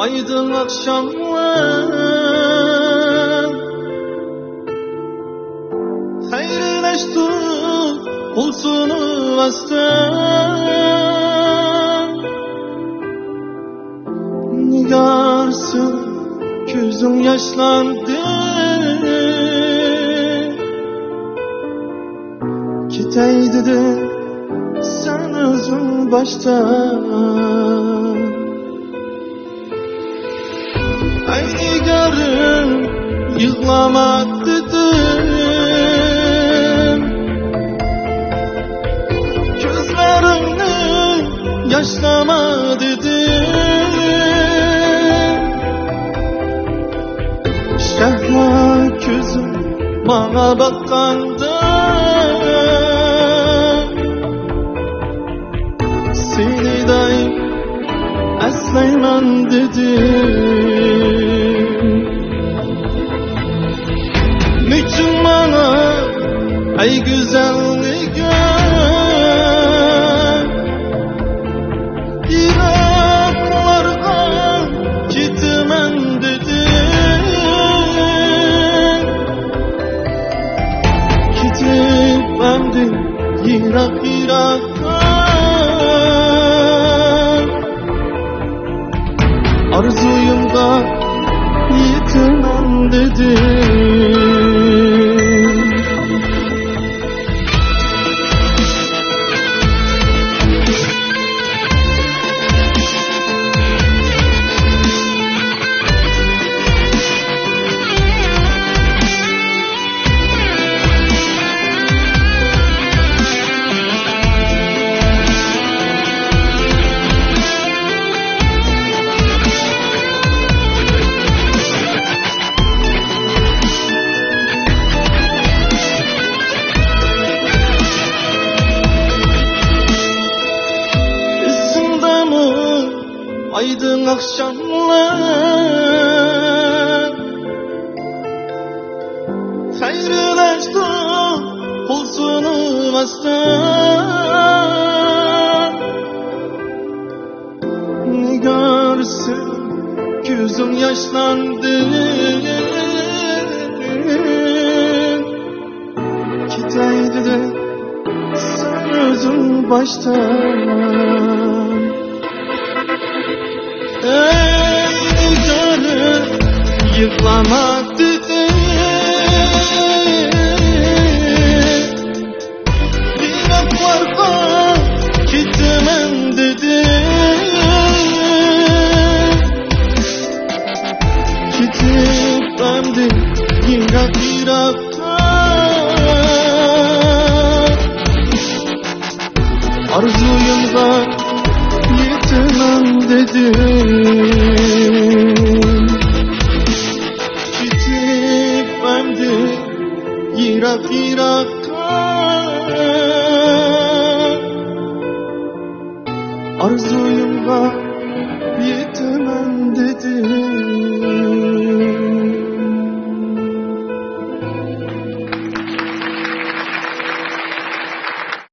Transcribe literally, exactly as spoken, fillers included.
ئايدىڭ ئاخشاملار خەيرلەشتۇق، قول سۇنۇۋەتسەم. نىگارسىز كۆزۈڭ ياشلاندى. كېتەي دېدىڭ سەن ئۆزۈڭ باشتا. ئەي نىگارىم، يىغلاما دېدىم. كۆزلىرىڭنى ياشلاما دېدىم. شەھلا كۆزۈڭ ماڭا باققاندا، سېنى دائىم ئەسلەيمەن دېدىم. نېچۈن ماڭا، ئەي گۈزەل نىگار، يىراقلارغا كېتىمەن دېدىم. كېتىپ ئەمدى يىراق يىراققا، ئارزۇيۇمغا يېتىمەن دېدىم. ئېسىڭدەمۇ ئايدىڭ ئاخشاملار خەيرلەشتۇق، قول سۇنۇۋەتسەم. نىگار سېنىڭ كۆزۈڭ ياشلاندى. كېتەي دېدىڭ سەن ئۆزۈڭ باشتا. ئەي نىگارىم، يىغلاما دېدىم. يىراقلارغا كېتىمەن دېدىم. كېتىپ ئەمدى يىراق يىراققا، ئارزۇيۇمغا يېتىمەن دېدىم. كېتىپ ئەمدى يىراق يىراققا، ئارزۇيۇمغا يېتىمەن دېدىم.